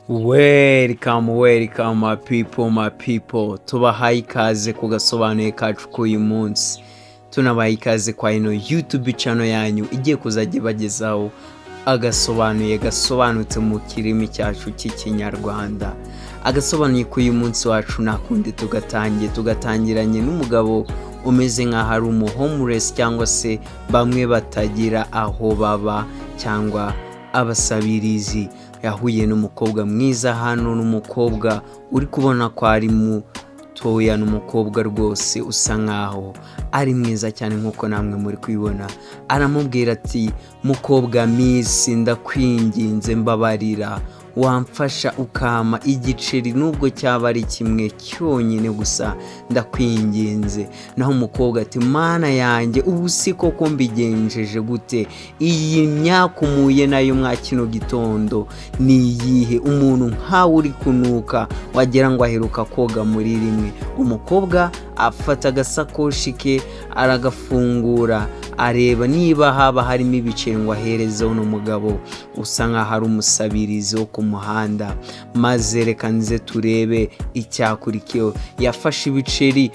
Welcome, welcome, my people, my people. Tubahaye ikaze ku gasobanuye kacu k'uyu munsi. Tunabaha ikaze kwa ino YouTube channel yanyu igiye kuzajya ibagezaho agasobanuye gasobanutse mu kirimi cyacu cy'Ikinyarwanda. Agasobanuye k'uyu munsi wacu nta kundi tugatangiye, tugatangiranye n'umugabo umeze nk'aho ari umu homeless, cyangwa se bamwe batagira aho baba, cyangwa abasabirizi. Yahuye n'umukobwa mwiza hano, n'umukobwa uri kubona ko ari mutoya, n'umukobwa rwose usa nkaho ari mwiza cyane nk'uko namwe muri kubibona. Aramubwira ati: "Mukobwa miss, ndakwinginze, mbabarira, wamfasha ukampa igiceri nubwo cyaba ari kimwe cyonyine gusa, ndakwinginze." Naho umukobwa ati: "Mana yanjye, ubu si koko mbigenjeje gute? Iyi myakumuye nayo mwa kino gitondo ni iyihe? Umuntu nkawe uri kunuka wagira ngo aheruka koga muri rimwe." Umukobwa afata agasakoshi ke, aragafungura, areba niba haba harimo ibiceri ngo ahereze uno mugabo usa nkaho ari umusabirizi wo ku muhanda. Maze reka nze turebe icyakurikiyeho. Yafashe ibiceri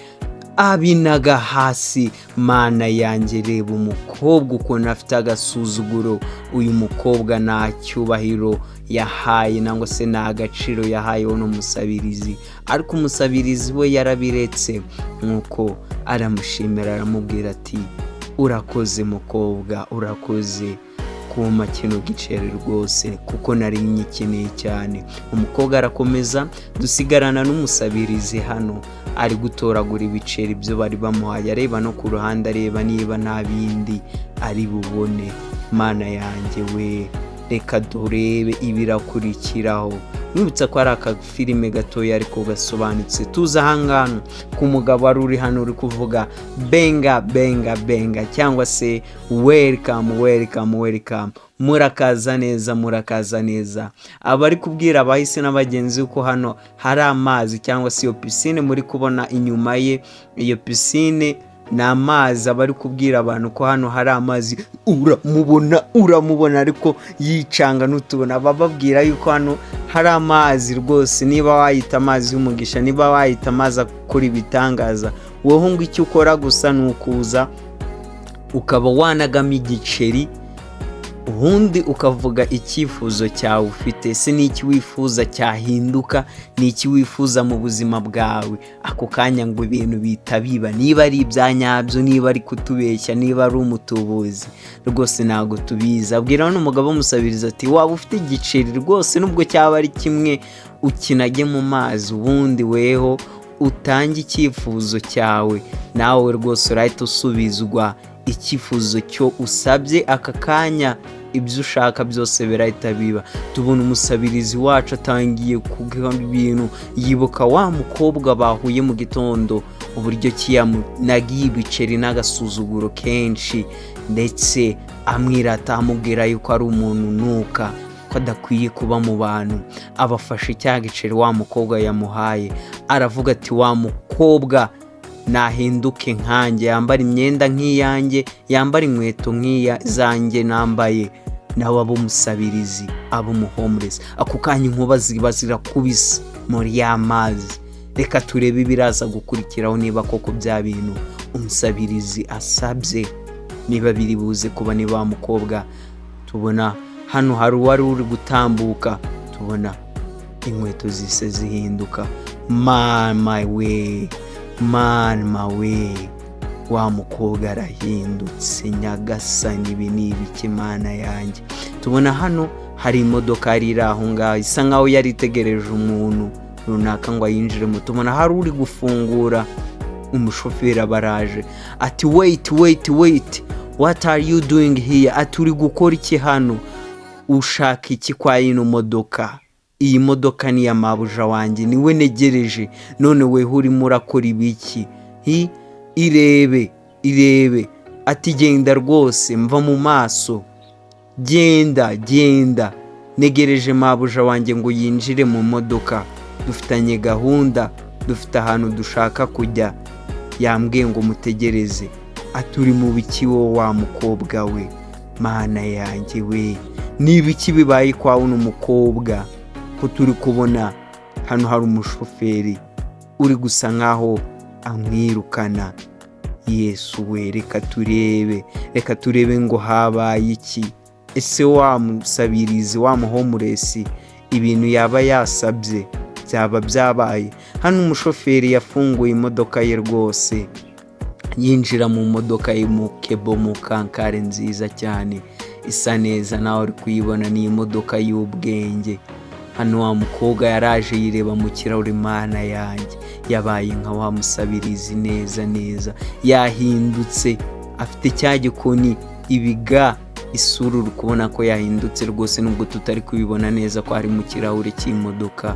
abinaga hasi. Mana yanjye, reba umukobwa ukuntu afite agasuzuguro. Uyu mukobwa nta cyubahiro yahaye, nangwa se nta gaciro yahaye uno musabirizi, ariko umusabirizi we yarabiretse, nk'uko aramushimira, aramubwira ati: "Urakoze mukobwa, urakoze kumpa kino giceri rwose, kuko nari nyikeneye cyane." Umukobwa arakomeza, dusigarana n'umusabirizi hano ari gutoragura ibiceri byo bari bamuhaye, areba no ku ruhande, areba niba nta bindi ari bubone. Mana yanjye we, reka durebe ibirakurikiraho. Mwibutsa ko ari akafilime gatoya ariko gasobanutse. Tuza ahangano ku mugabo wari uri hano uri kuvuga "benga benga benga", cyangwa se "welcome, welcome, welcome", murakaza neza, murakaza neza. Aba ari kubwira abahisi n'abagenzi ko hano hari amazi, cyangwa se iyo pisine muri kubona inyuma ye, iyo pisine ni amazi. Aba ari kubwira abantu ko hano hari amazi. Uramubona, uramubona, ariko yicanga n'utubona. Bababwira yuko hano hari amazi rwose, niba wayita amazi y'umugisha, niba wayita amazi akora ibitangaza, wowe ngo icyo ukora gusa ni ukuza ukaba wanagamo igiceri, ubundi ukavuga icyifuzo cyawe ufite. Ese ni iki wifuza cyahinduka? Ni iki wifuza mu buzima bwawe? Ako kanya ngo ibintu bihita biba. Niba ari ibya nyabyo, niba ari kutubeshya, niba ari umutubuzi, rwose ntabwo tubizi. Abwira n'umugabo umusabiriza ati: "Waba ufite igiceri rwose, nubwo cyaba ari kimwe, ukinage mu mazi, ubundi weho utange icyifuzo cyawe, nawe rwose urahita usubizwa icyifuzo cyo usabye aka kanya, ibyo ushaka byose birahita biba." Tubona umusabirizi wacu atangiye kugira ibintu, yibuka wa mukobwa bahuye mu gitondo, uburyo ki yamunagiye ibiceri n'agasuzuguro kenshi, ndetse amwirata, amubwira yuko ari umuntu unuka, ko adakwiye kuba mu bantu. Abafashe cya giceri wa mukobwa yamuhaye, aravuga ati: "Wa mukobwa nahinduke nkanjye, yambara imyenda nk'iyanjye, yambara inkweto nk'iya zanjye nambaye, nawe abe umusabirizi, abe umu homeless." Ako kanya inkuba ziba zirakubise muri ya mazi. Reka turebe ibiraza gukurikiraho, niba koko bya bintu umusabirizi asabye niba biri buze kuba. Niba wa mukobwa tubona hano hari uwari uri gutambuka, tubona inkweto zise zihinduka. Mama we, mama we, wa mukobwa arahindutse! Nyagasani, ibi ni ibiki, Mana yanjye? Tubona hano hari imodoka yari iri aho ngaho, isa nkaho yari itegereje umuntu runaka ngo ayinjiremo. Tubona hari uri gufungura, umushoferi abaraje ati: "Wait, wait, wait, what are you doing here?" Ati: "Uri gukora iki hano? Ushaka iki kwa ino modoka? Iyi modoka ni iya mabuja wanjye, niwe negereje. None weho urimo urakora ibiki? Hi, irebe, irebe." Ati: "Genda rwose, mva mu maso, genda, genda, negereje mabuja wanjye ngo yinjire mu modoka, dufitanye gahunda, dufite ahantu dushaka kujya, yambwiye ngo mutegereze." Ati: "Uri mu biki wowe wa mukobwa we?" Mana yanjye we, ni ibiki bibaye kwa uno mukobwa? Ko turi kubona hano hari umushoferi uri gusa nkaho amwirukana. Yesu we, reka turebe, reka turebe ngo habaye iki. Ese wa musabirizi, wa muhomeless, ibintu yaba yasabye byaba byabaye? Hano umushoferi yafunguye imodoka ye rwose, yinjira mu modoka ye, mu kebo, mu kankare nziza cyane, isa neza, nawe uri kuyibona, ni imodoka y'ubwenge. Hano wa mukobwa yaraje yireba mu kirahure. Mana yanjye, yabaye nka wa musabirizi neza neza, yahindutse, afite cya gikoni, ibiga, isura, uri kubona ko yahindutse rwose, nubwo tutari kubibona neza ko ari mu kirahure cy'imodoka.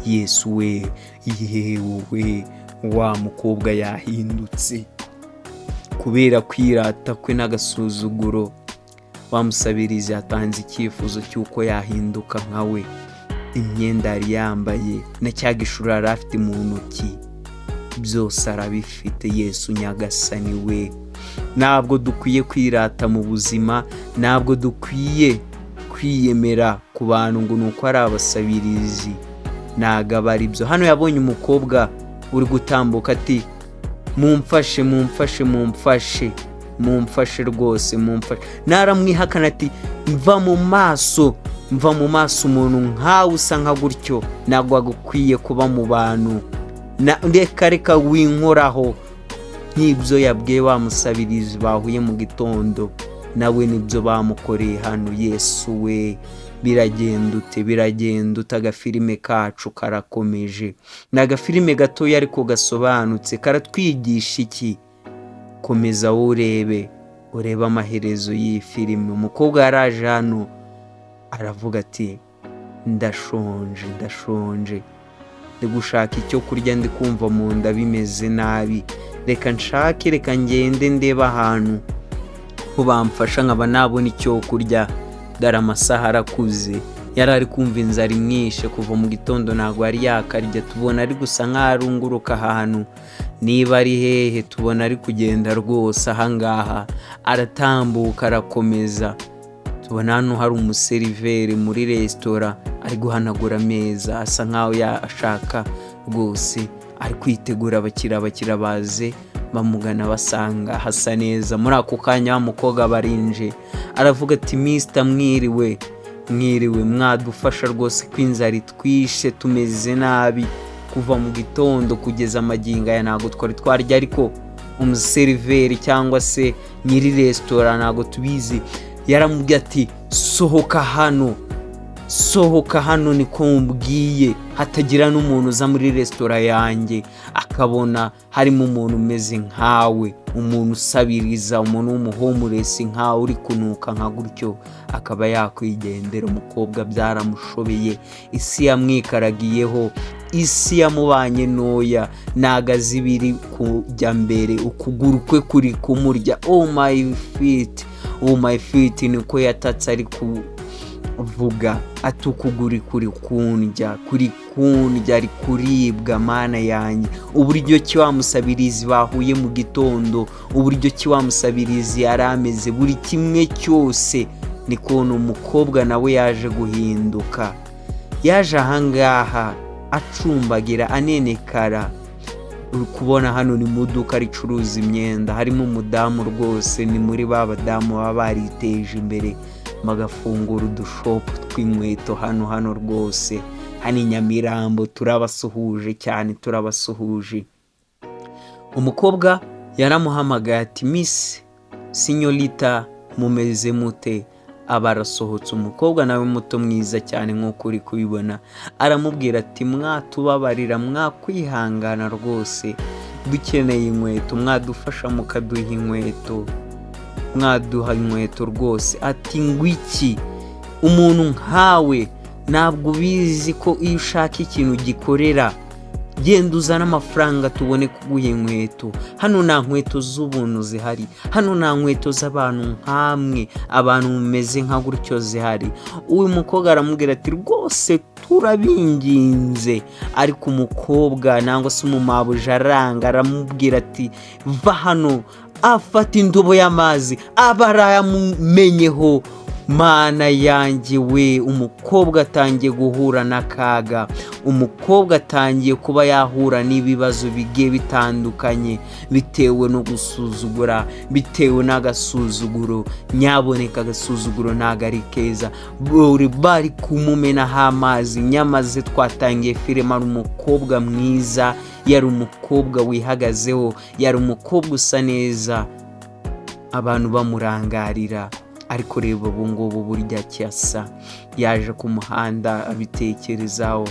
Yesu we, yewe, wa mukobwa yahindutse kubera kwirata kwe n'agasuzuguro. Wa musabirizi yatanze icyifuzo cy'uko yahinduka nka we. Imyenda yari yambaye na cya gishura yari afite mu ntoki, byose arabifite. Yesu nyagasani we, ntabwo dukwiye kwirata mu buzima, ntabwo dukwiye kwiyemera ku bantu ngo ni uko ari abasabirizi, ntabwo aba ari byo. Hano yabonye umukobwa uri gutambuka, ati: "Mumfashe, mumfashe, mumfashe, mumfashe rwose, mumfashe." Naramwihakana ati: "Mva mu maso, mva mu maso, umuntu nkawe usa nka gutyo ntabwo agukwiye kuba mu bantu. Reka, reka, winkoraho." Nk'ibyo yabwiye wa musabirizi bahuye mu gitondo, nawe nibyo bamukoreye hano. Yesu we, biragenda ute? Biragenda ute? Agafilime kacu karakomeje. Ni agafilime gatoya ariko gasobanutse. Karatwigisha iki? Komeza wowe urebe, urebe amaherezo y'iyi filime. Umukobwa yaraje hano aravuga ati: "Ndashonje, ndashonje, ndi gushaka icyo kurya, ndi kumva mu nda bimeze nabi. Reka nshake, reka ngende ndebe ahantu ko bamfasha nkaba nabona icyo kurya." Dore amasaha arakuze, yari ari kumva inzara imwishe kuva mu gitondo, ntabwo yari yakarya. Tubona ari gusa nk'aho arunguruka ahantu, niba ari hehe. Tubona ari kugenda rwose ahangaha, aratambuka, arakomeza. Tubona hano hari umuseriveri muri resitora, ari guhanagura ameza, asa nkaho yashaka rwose, ari kwitegura abakiriya. Abakiriya baze bamugana basanga hasa neza. Muri ako kanya wa mukobwa barinje, aravuga ati: "Mister, mwiriwe, mwiriwe, mwadufasha rwose ko inzara itwishe, tumeze nabi kuva mu gitondo kugeza amagingo aya ntabwo twari twarya." Ariko umuseriveri cyangwa se nyiri resitora, ntabwo tubizi, yaramubwiye ati: "Sohoka hano, sohoka hano, niko mubwiye, hatagira n'umuntu uza muri resitora yanjye akabona harimo umuntu umeze nkawe, umuntu usabiriza, umuntu w'umuhomeless nkawe, uri kunuka nka gutyo, akaba yakwigendera." Umukobwa byaramushobeye, isi yamwikaragiyeho, isi yamubanye ntoya, ntago azi ibiri kujya mbere. Ukuguru kwe kuri kumurya. "Oh my feet, oh my feet," niko yatatse ari kuvuga ati: "Ukuguru kuri kundya, kuri kundya, ari kuribwa." Mana yanjye, uburyo ki wa musabirizi bahuye mu gitondo, uburyo ki wa musabirizi yari ameze, buri kimwe cyose, ni kuntu umukobwa nawe yaje guhinduka. Yaje ahangaha acumbagira, anenekara. Uri kubona hano ni mu iduka ricuruza imyenda, harimo umudamu rwose, ni muri ba badamu baba bariteje imbere bagafungura udushop tw'inkweto hano. Hano rwose, hano i Nyamirambo, turabasuhuje cyane, turabasuhuje. Umukobwa yaramuhamagaye ati: "Miss, señorita, mumeze mute?" Aba arasohotse. Umukobwa nawe muto mwiza cyane nk'uko uri kubibona, aramubwira ati: "Mwatubabarira, mwakwihangana rwose, dukeneye inkweto, mwadufasha mukaduha inkweto, mwaduha inkweto rwose." Ati: "Ngwiki? Umuntu nkawe ntabwo ubizi ko iyo ushaka ikintu gikorera? Genda uzane amafaranga tubone kuguha inkweto. Hano nta nkweto z'ubuntu zihari, hano nta nkweto z'abantu nkamwe, abantu mumeze nka gutyo zihari." Uyu mukobwa aramubwira ati: "Rwose turabinginze." Ariko umukobwa nangwa se umumabuja aranga, aramubwira ati: "Va hano." Afata indobo y'amazi, aba arayamumenyeho. Mana yanjye we! Umukobwa atangiye guhura n'akaga, umukobwa atangiye kuba yahura n'ibibazo bigiye bitandukanye bitewe no gusuzugura, bitewe n'agasuzuguro. Nyaboneka, agasuzuguro ntabwo ari keza. Buri bari kumumenaho amazi. Nyamaze twatangiye filime ari umukobwa mwiza, yari umukobwa wihagazeho, yari umukobwa usa neza, abantu bamurangarira. Ariko reba ubu ngubu burya cyasa yaje ku muhanda, abitekerezaho,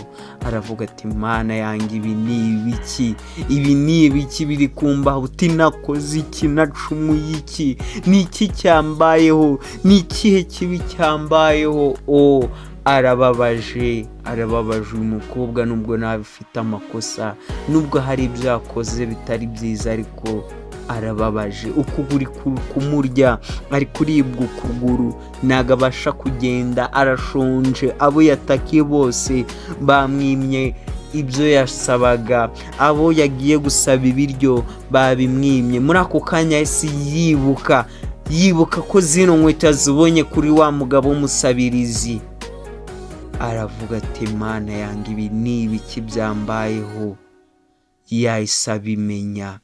aravuga ati: "Mana yanjye, ibi ni ibiki? Ibi ni ibiki biri kumbaho? Uti nakoze iki? Nacumuye iki? Ni iki cyambayeho? Ni ikihe kibi cyambayeho?" O, arababaje, arababaje uyu mukobwa. Nubwo nawe ufite amakosa, nubwo hari ibyo yakoze bitari byiza, ariko arababaje. Ukuguru kumurya, ari kuribwa ukuguru, ntabwo abasha kugenda, arashonje. Abo yatakiye bose bamwimye ibyo yasabaga, abo yagiye gusaba ibiryo babimwimye. Muri ako kanya yahise yibuka ko zino nkweto yazibonye kuri wa mugabo w'umusabirizi. Aravuga ati: "Mana yanjye, ibi ni ibiki byambayeho?" Yahise abimenya,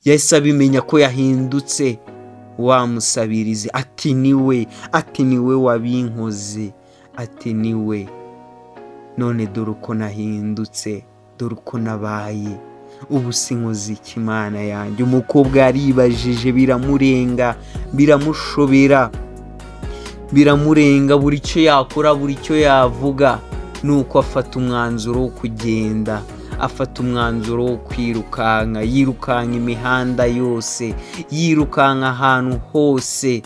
yahise abimenya ko yahindutse wa musabirizi. Ati: "Niwe," ati: "Niwe wabinkoze," ati: "Niwe. None dore uko nahindutse, dore uko nabaye. Ubu sinkoze iki, Imana yanjye?" Umukobwa yaribajije, biramurenga, biramushobera, biramurenga. Buri icyo yakora, buri icyo yavuga, ni uko afata umwanzuro wo kugenda, afata umwanzuro wo kwirukanka. Yirukanka imihanda yose, yirukanka ahantu hose.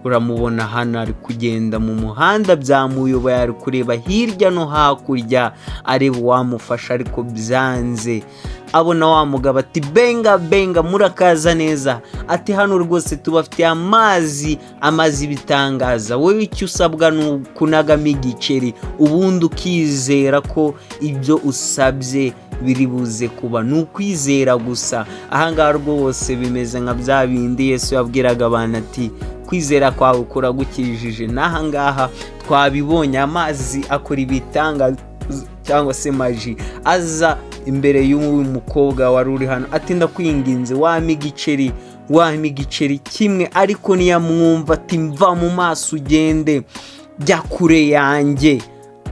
Uramubona hano ari kugenda mu muhanda, byamuyoboye, ari kureba hirya no hakurya areba uwamufasha, ariko byanze. Abona wa mugabo ati: "Benga benga, murakaza neza." Ati: "Hano rwose tubafitiye amazi, amazi ibitangaza. Wowe icyo usabwa ni ukunagamo igiceri, ubundi ukizera ko ibyo usabye biri buze kuba. Ni ukwizera gusa." Ahangaha rwose bimeze nka bya bindi Yesu yabwiraga abantu ati: "Kwizera kwawe kuragukijije." N'ahangaha twabibonye, amazi akora ibitangaza cyangwa se maji. Aza imbere y'uyu mukobwa wari uri hano ati: "Ndakwinginze, wampa igiceri, wampa igiceri kimwe." Ariko ntiyamwumva, ati: "Mva mu maso, ugende, jya kure yanjye,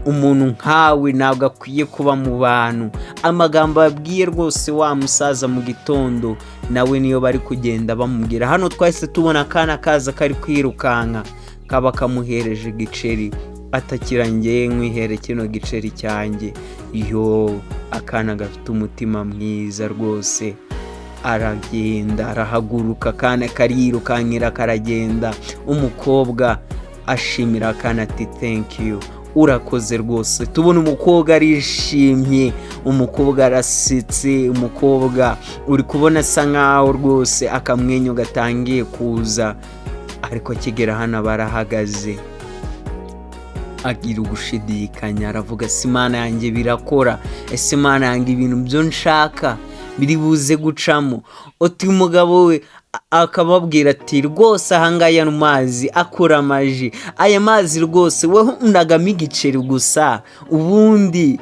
umuntu nkawe ntabwo akwiye kuba mu bantu." Amagambo yabwiye rwose wa musaza mu gitondo, nawe niyo bari kugenda bamubwira. Hano twahise tubona akana kaza kari kwirukanka, kaba kamuhereje igiceri, atakira: "Ngewe nkwihere kino giceri cyanjye." Yo, akana gafite umutima mwiza rwose. Aragenda, arahaguruka, akana karirukankira, karagenda. Umukobwa ashimira akana ati: "Thank you, urakoze rwose." Tubona umukobwa arishimye, umukobwa arasetse, umukobwa uri kubona asa nkaho rwose akamwenyu gatangiye kuza. Ariko akigera hano aba arahagaze, agira ugushidikanya, aravuga: "Si Imana yanjye, birakora? Ese Imana yanjye, ibintu byo nshaka biri buze gucamo?" Uti umugabo we akababwira ati: "Rwose ahangaya mazi akora amaji, aya mazi rwose wowe unagamo igiceri gusa, ubundi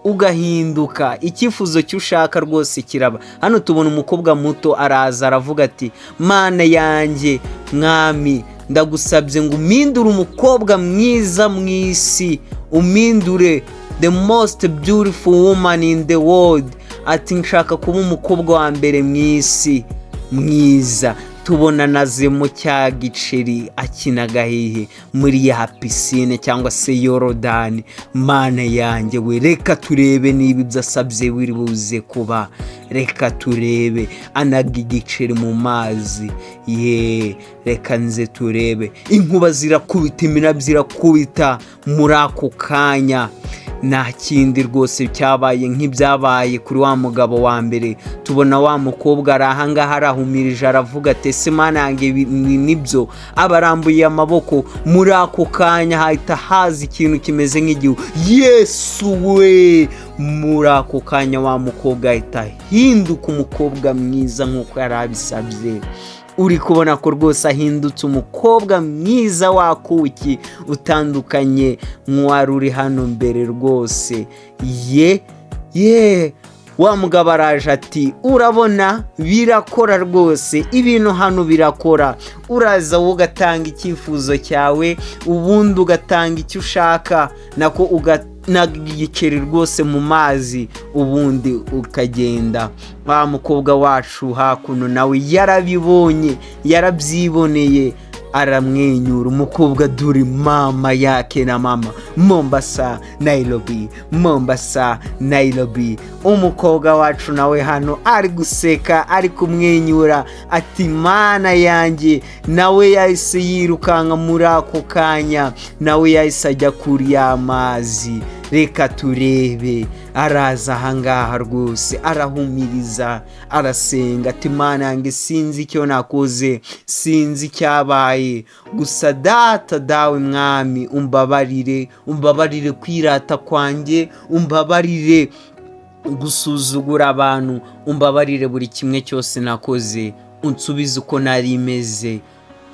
ugahinduka, icyifuzo cyo ushaka rwose kiraba." Hano tubona umukobwa muto araza, aravuga ati: "Mana yanjye, mwami, ndagusabye ngo umindure umukobwa mwiza mu isi, umindure the most beautiful woman in the world." Ati: "Nshaka kuba umukobwa wa mbere mu isi mwiza." Tubona nazemo cya giceri, akinaga hehe? Muri ya pisine cyangwa se Yorodani. Mana yanjye we, reka turebe niba ibyo asabye biri buze kuba. Reka turebe. Anaga igiceri mu mazi ye, reka nze turebe. Inkuba zirakubita, imirabyo irakubita. Muri ako kanya nta kindi rwose cyabaye nk'ibyabaye kuri wa mugabo wa mbere. Tubona wa mukobwa ari ahangaha, arahumirije, aravuga ati: "Ese Mana yanjye, ibi nibyo?" Aba arambuye amaboko. Muri ako kanya hahita haza ikintu kimeze nk'igihu. Yesu we! Muri ako kanya wa mukobwa ahita ahinduka umukobwa mwiza nk'uko yari abisabye. Uri kubona ko rwose ahindutse umukobwa mwiza wakuki, utandukanye nk'uwari uri hano mbere rwose. Ye ye, wa mugabo araje ati: "Urabona birakora rwose, ibintu hano birakora. Uraza wowe ugatanga icyifuzo cyawe, ubundi ugatanga icyo ushaka, nako uganaga igiceri rwose mu mazi, ubundi ukagenda." Wa mukobwa wacu hakuno nawe yarabibonye, yarabyiboneye, aramwenyura. Umukobwa dore mama yake na mama, Mombasa Nairobi, Mombasa Nairobi. Umukobwa wacu nawe hano ari guseka, ari kumwenyura, ati: "Mana yanjye!" Nawe yahise yirukanka muri ako kanya, nawe yahise ajya kuri ya mazi. Reka turebe. Araza ahangaha rwose, arahumiriza, arasenga ati: "Mana yanjye, sinzi icyo nakoze, sinzi icyabaye, gusa data, dawe, mwami, umbabarire, umbabarire kwirata kwanjye, umbabarire gusuzugura abantu, umbabarire buri kimwe cyose nakoze, unsubize uko nari meze,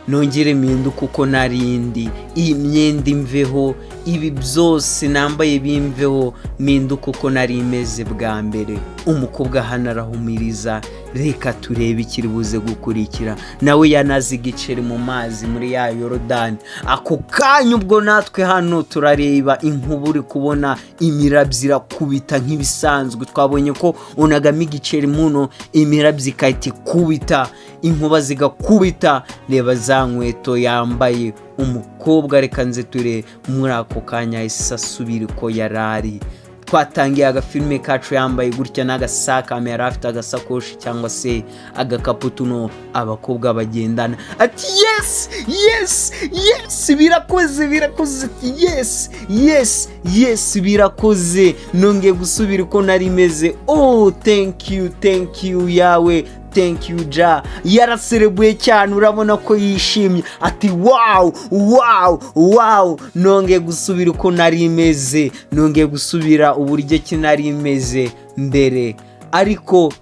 nongere mpinduke uko narindi, iyi myenda imveho, ibi byose nambaye bimveho, mpinduke uko nari meze bwa mbere." Umukobwa hano arahumiriza. Reka turebe ikiri buze gukurikira. Nawe yanaze igiceri mu mazi muri ya Yorodani. Ako kanya ubwo natwe hano turareba inkuba, uri kubona imirabyo irakubita nk'ibisanzwe. Twabonye ko unagamo igiceri muno, imirabyo igahita ikubita, inkuba zigakubita. Reba za nkweto yambaye umukobwa. Reka nze ture. Muri ako kanya yahise asubira uko yari ari. Twatangiye agafilime kacu yambaye gutya n'agasakame, yari afite agasakoshi cyangwa se agakapu tuno abakobwa bagendana. Ati: "Yes, yes, yes, birakoze, birakoze." Ati: "Yes, yes, yes, birakoze, nongeye gusubira uko nari meze. Oh, thank you, thank you yawe, thank you ja." Yaraserebuye cyane, urabona ko yishimye, ati: "Wow, wow, wow, nongeye gusubira uko nari meze, nongeye gusubira uburyo ki nari meze mbere." Ariko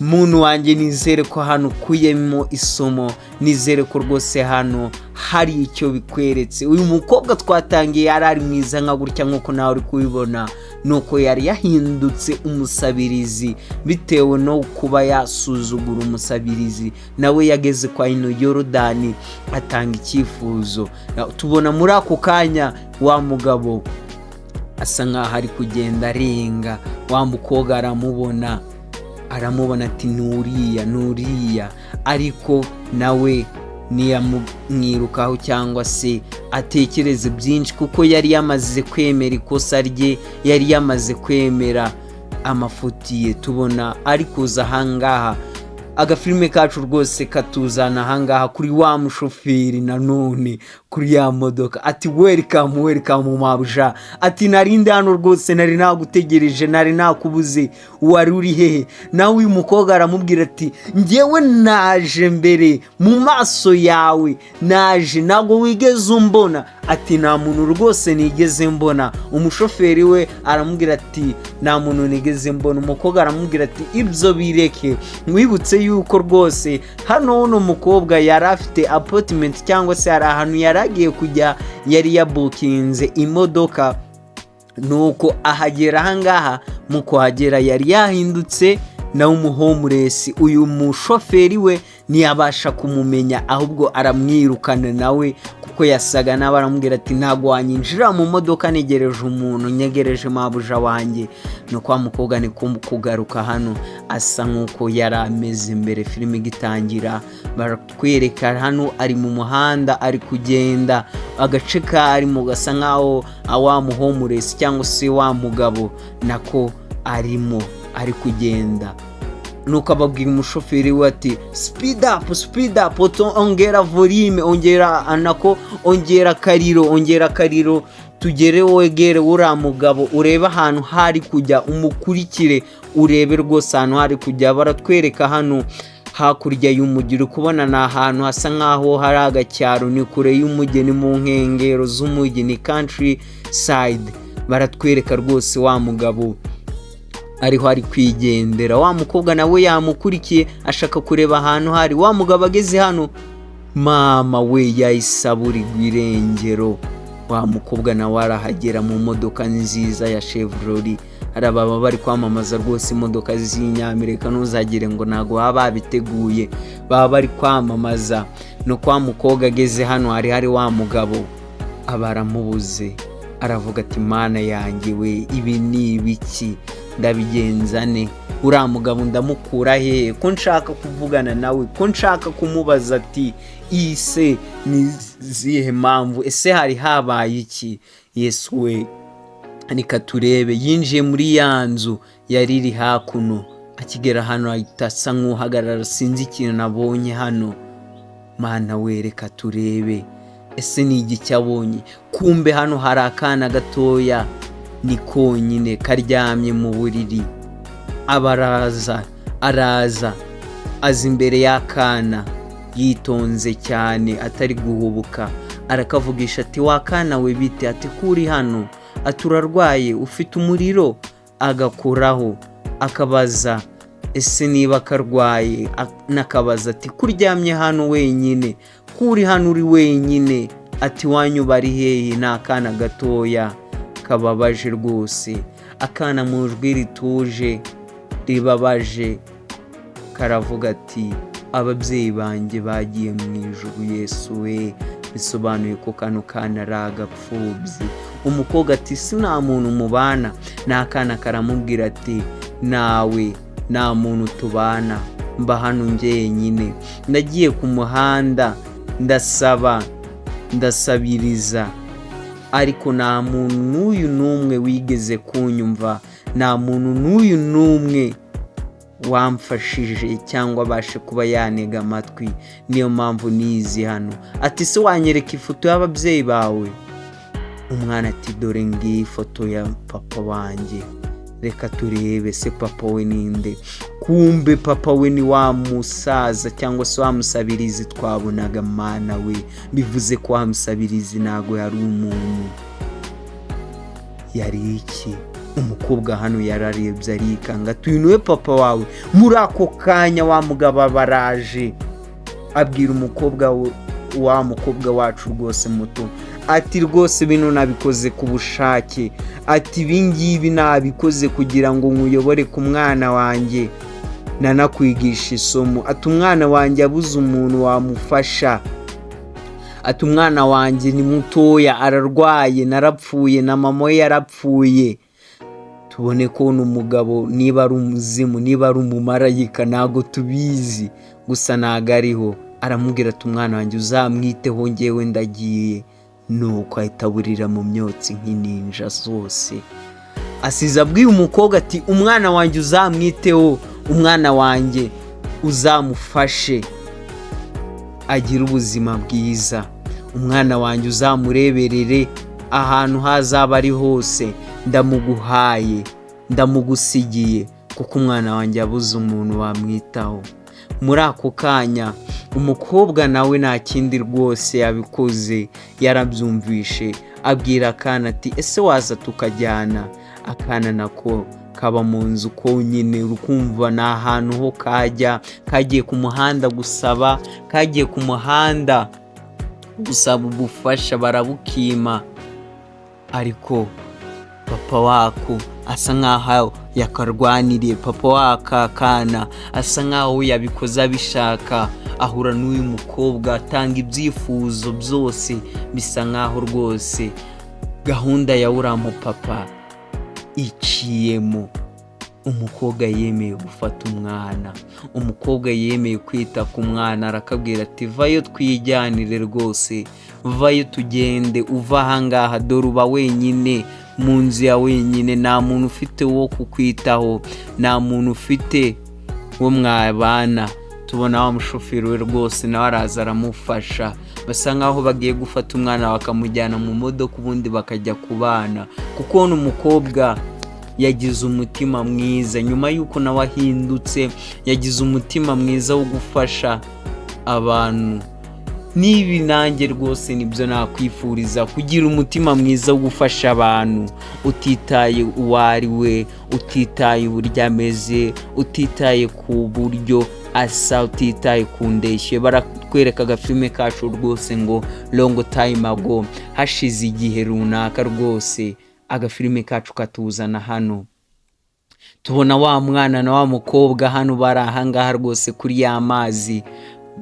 muntu wanjye, nizere ko hano ukuyemo isomo, nizere ko rwose hano hari icyo bikweretse. Uyu mukobwa twatangiye yari ari mwiza nka gutya nk'uko nawe uri kubibona, nuko yari yahindutse umusabirizi bitewe no kuba yasuzugura umusabirizi. Nawe yageze kwa ino Yorodani atanga icyifuzo. Tubona muri ako kanya wa mugabo asa nkaho ari kugenda arenga, wa mukobwa aramubona, aramubona ati: "Nuriya, nuriya." Ariko nawe ntiyamwirukaho cyangwa se atekereze byinshi, kuko yari yamaze kwemera ikosa rye, yari yamaze kwemera amafuti ye. Tubona ari kuza ahangaha. Agafilime kacu rwose katuzana ahangaha kuri wa mushoferi nanone kuri ya modoka, ati: "Welcome, welcome mabuja." Ati: "Narinde hano rwose, nari nagutegereje, nari nakubuze, wari uri hehe?" Nawe uyu mukobwa aramubwira ati: "Ngewe naje mbere mu maso yawe, naje, ntabwo wigeze umbona." Ati: "Nta muntu rwose nigeze mbona." Umushoferi we aramubwira ati: "Nta muntu nigeze mbona." Umukobwa aramubwira ati: "Ibyo bireke." Mwibutse yuko rwose hano uno mukobwa yari afite appointment, cyangwa se hari ahantu yari agiye kujya, yari yabukinze imodoka. Nuko ahagera ahangaha, mu kuhagera yari yahindutse nawe umuhomeless. Uyu mushoferi we ntiyabasha kumumenya, ahubwo aramwirukana nawe, kuko yasaga nawe. Aramubwira ati: "Ntabwo wanyinjira mu modoka, ntegereje umuntu, nyegereje mabuja wanjye." Ni kwa mukobwa ni kugaruka hano asa nk'uko yari ameze mbere filime igitangira. Baratwereka hano ari mu muhanda, ari kugenda. Agace karimo gasa nk'aho wa muhomeless cyangwa se wa mugabo nako arimo, ari kugenda. Nuko ababwira umushoferi we ati: "Speed up, speed up, ongera volume, ongera anako, ongera akariro, ongera akariro, tugere, wegere uriya mugabo, urebe ahantu hari kujya, umukurikire, urebe rwose ahantu hari kujya." Baratwereka hano hakurya y'umujyi, uri kubona ni ahantu hasa nk'aho hari agacyaro, ni kure y'umujyi, ni mu nkengero z'umujyi, ni country side. Baratwereka rwose wa mugabo. Ariho ari kwigendera, wa mukobwa nawe yamukurikiye, ashaka kureba ahantu hari wa mugabo. Ageze hano, mama we, yahise aburirwa irengero. Wa mukobwa nawe arahagera mu modoka nziza ya Chevrolet. Hari ababa bari kwamamaza rwose imodoka z'inyamerika, ntuzagire ngo ntabwo baba babiteguye, baba bari kwamamaza. No kwa mukobwa ageze hano hari wa mugabo, aba aramubuze. Aravuga ati: "Mana yanjye we, ibi ni ibiki? Ndabigenza ne? Uriya mugabo ndamukura hehe, ko nshaka kuvugana nawe, ko nshaka kumubaza ati ise ni zihe mpamvu? Ese hari habaye iki? Yesu we, reka turebe." Yinjiye muri ya nzu yari iri hakuno. Akigera hano ahita asa nk'uhagarara: "Sinzi ikintu nabonye hano. Mana we, reka turebe, ese ni igiki abonye?" Kumbe hano hari akana gatoya, ni konyine karyamye mu buriri. Aba araza, araza, aza imbere y'akana yitonze cyane, atari guhubuka. Arakavugisha ati: "Wa kana we, bite?" Ati: "Kuri hano?" Ati: "Urarwaye? Ufite umuriro?" Agakuraho, akabaza ese niba karwaye, n'akabaza ati: "Kuryamye hano wenyine? Kuri hano uri wenyine?" Ati: "Wanyu bari hehe?" Ni akana gatoya kababaje rwose. Akana mu ijwi rituje ribabaje karavuga ati: "Ababyeyi banjye bagiye mu ijuru." Yesu we, bisobanuye ko kano kana ari agapfubyi. Umukobwa ati: "Si nta muntu mubana?" Ni akana karamubwira ati: "Nawe, nta muntu tubana, mba hano njyenyine. Nagiye ku muhanda ndasaba, ndasabiriza, ariko nta muntu n'uyu n'umwe wigeze kunyumva, nta muntu n'uyu n'umwe wamfashije cyangwa abashe kuba yantega amatwi. Niyo mpamvu nizi hano." Ati: "Se wanyereka ifoto y'ababyeyi bawe?" Umwana ati: "Dore ngiyi ifoto ya papa wanjye." Reka turebe se papa we ninde? Kumbe papa we ni wa musaza cyangwa se wa musabirizi twabonaga. Mana we, bivuze ko wa musabirizi ntabwo yari umuntu, yari iki? Umukobwa hano yararebye arikanga ati: "Uyu niwe papa wawe?" Muri ako kanya wa mugabo aba araje, abwira umukobwa wa mukobwa wacu rwose muto ati: "Rwose bino nabikoze ku bushake." Ati: "Ibi ngibi nabikoze kugira ngo nkuyobore ku mwana wanjye, nanakwigisha isomo." Ati: "Umwana wanjye abuze umuntu wamufasha." Ati: "Umwana wanjye ni mutoya, ararwaye, narapfuye na mama we yarapfuye." Tubone ko umugabo niba ari umuzimu, niba ari umumarayika, ntabwo tubizi, gusa ntabwo ariho. Aramubwira ati: "Umwana wanjye uzamwiteho, ngewe ndagiye." Nuko ahita aburira mu myotsi nk'ininja zose. Asize abwiye umukobwa ati: "Umwana wanjye uzamwiteho, umwana wanjye uzamufashe agire ubuzima bwiza, umwana wanjye uzamureberere ahantu hazaba ari hose, ndamuguhaye, ndamugusigiye, kuko umwana wanjye yabuze umuntu wamwitaho." Muri ako kanya umukobwa nawe nta kindi rwose yabikoze, yarabyumvishe, abwira akana ati: "Ese waza tukajyana?" Akana nako kaba mu nzu konyine, urukumva ni ahantu ho kajya. Kagiye ku muhanda gusaba, kagiye ku muhanda gusaba ubufasha, barabukima, ariko papa wako asa nkaho yakarwaniriye. Papa w'aka kana asa nkaho yabikoze abishaka, ahura n'uyu mukobwa, atanga ibyifuzo byose, bisa nkaho rwose gahunda ya uriya mupapa iciyemo. Umukobwa yemeye gufata umwana, umukobwa yemeye kwita ku mwana. Arakabwira ati: "Vayo twijyanire rwose, vayo tugende, uva ahangaha, dore uba wenyine mu nzu ya wenyine, nta muntu ufite wo kukwitaho, nta muntu ufite wo mwabana." Tubona wa mushoferi we rwose nawe araza aramufasha, basa nkaho bagiye gufata umwana bakamujyana mu modoka, ubundi bakajya kubana, kuko umukobwa yagize umutima mwiza nyuma y'uko nawe ahindutse, yagize umutima mwiza wo gufasha abantu. N'ibi nanjye rwose nibyo nakwifuriza, kugira umutima mwiza wo gufasha abantu, utitaye uwo ari we, utitaye uburyo ameze, utitaye ku buryo asa, utitaye ku ndeshyo. Baratwereka agafilime kacu rwose ngo long time ago, hashize igihe runaka rwose. Agafilime kacu katuzana hano, tubona wa mwana na wa mukobwa hano bari ahangaha rwose kuri ya mazi,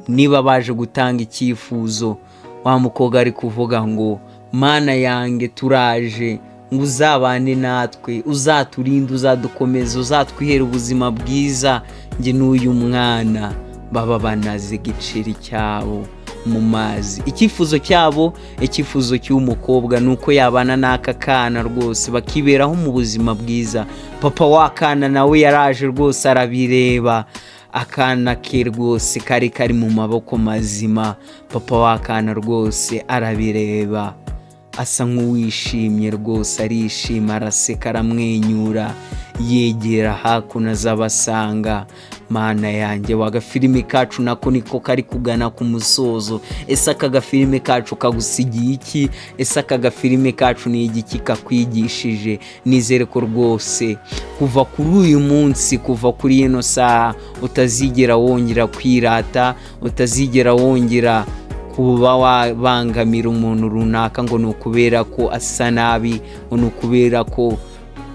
niba baje gutanga icyifuzo. Wa mukobwa ari kuvuga ngo: "Mana yanjye, turaje ngo uzabane natwe, uzaturinde, uzadukomeza, uzatwihere ubuzima bwiza njye n'uyu mwana." Baba banaze igiceri cyabo mu mazi. Icyifuzo cyabo, icyifuzo cy'umukobwa ni uko yabana n'aka kana rwose, bakiberaho mu buzima bwiza. Papa w'akana nawe yaraje rwose, arabireba, akana ke rwose kari kari mu maboko mazima. Papa w'akana rwose arabireba, asa nk'uwishimye rwose, arishima, araseka, aramwenyura, yegera hakuno azabasanga. Mana yanjye, wagafilime kacu nako niko kari kugana ku musozo. Ese aka gafilime kacu kagusigiye iki? Ese aka gafilime kacu ni igiki kakwigishije? Nizere ko rwose kuva kuri uyu munsi, kuva kuri ino saha, utazigera wongera kwirata, utazigera wongera kuba wabangamira umuntu runaka ngo ni ukubera ko asa nabi, ngo ni ukubera ko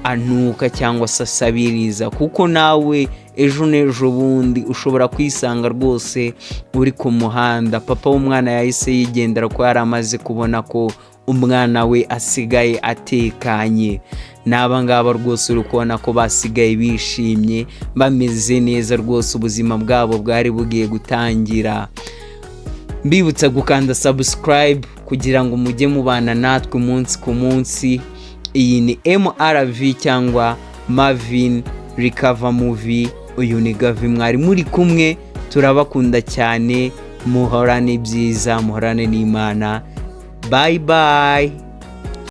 anuka cyangwa se asabiriza, kuko nawe ejo n'ejo bundi ushobora kwisanga rwose uri ku muhanda. Papa w'umwana yahise yigendera ko yari amaze kubona ko umwana we asigaye atekanye. N'aba ngaba rwose uri kubona ko basigaye bishimye, bameze neza rwose, ubuzima bwabo bwari bugiye gutangira. Mbibutsa gukanda subscribe kugira ngo mujye mubana natwe umunsi ku munsi. Iyi ni MRV cyangwa Marvin Recover Movie. Uyu ni Gavi mwari muri kumwe. Turabakunda cyane, muhorane ibyiza, muhorane n'Imana. Bye bye.